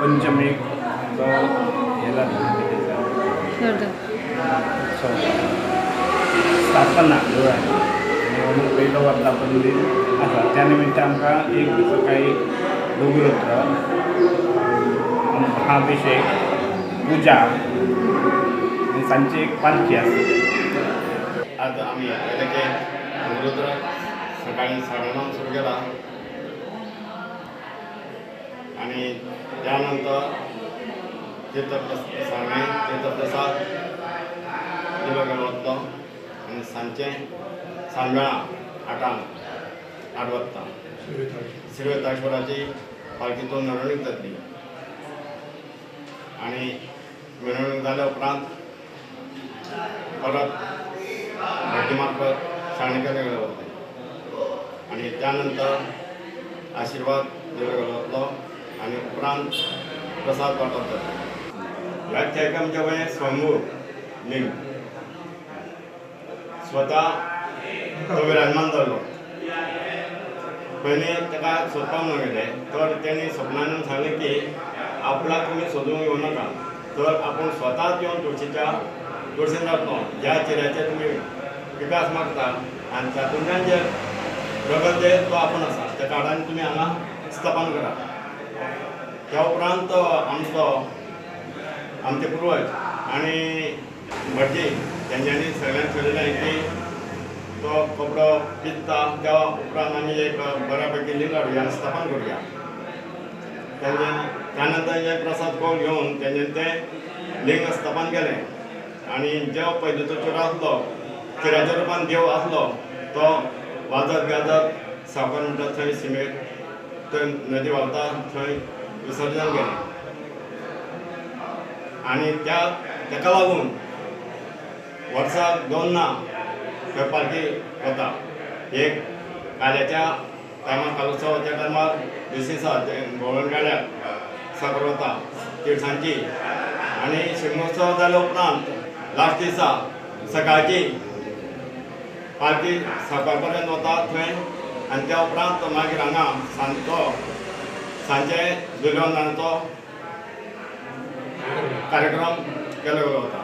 पंचमीक जो हें जाता स्थापना देवळाची आनी पयलो वर्धापन दीन आसा. त्या निमित्त आमकां एक सकाळी लघुरुद्र, महाभिषेक, पुजा आनी सांजची एक पालखी आसता. आज आमी ताचें लघुरुद्र सकाळी 9:30 सुरू केला आनी त्यानंतर तीर्थप्रसाद दिलो गेलो वतलो आनी सांजचें सांजवेळा 8 वाजता श्रीवेताश्वराची पालखीतून मिरवणूक जातली आनी मिरवणूक जाल्या उपरांत परत भटजी मार्फत सांगणे केले गेले वतले आनी त्यानंतर आशिर्वाद दिलो गेलो वतलो आनी उपरांत प्रसाद वांटप जातलो. ह्या थेक आमच्या वयें स्वयंभू लिंग स्वता तो विराजमान जाल्लो. पयलीं ताका सोदपाक न गेले तर तेणी सपनान सांगलें की आपल्याक तुमी सोदूंक येवं नाका, तर आपूण स्वताच येवन तुळशीच्या तुळशीन रावतलो. ज्या चिऱ्याचेर तुमी विकास मागता आनी तातूंतल्यान जे रगत जे तो आपूण आसा त्या कार्डान तुमी हांगा स्थापन करा. त्या उपरांत आमचो आमचे पुर्वज आनी भटजी तेंच्यांनी सगळ्यांक ठरयलें की तो कपडो पिजता त्या उपरांत आमी एक बऱ्या पैकी लिंग हाडुया आनी स्थापन करुया. तेंच्यांनी त्यानंतर हे प्रसाद कौल घेवन तेंच्यांनी तें लिंग स्थापन केलें आनी जो पयलींचो चिरो आसलो चिऱ्याच्या रुपान देव आसलो तो वाजत गाजत सावकार म्हणटा थंय सिमेर थंय नदी व्हांवता थंय विसर्जन केलें आनी त्या ताका लागून वर्साक 2 ना थंय पालखी वता. एक काल्याच्या टायमार कालोत्सवाच्या टायमार दुसरी दिसा भोंवण गाड्याक साकर वता तिळसांची आनी शिगमोत्सव जाल्या उपरांत लास्ट दिसा सकाळची पालखी साकर पर्यंत वता थंय आनी त्या उपरांत मागीर हांगा सांजचो सांजे धुलिवंदनाचो कार्यक्रम केलो गेलो वता.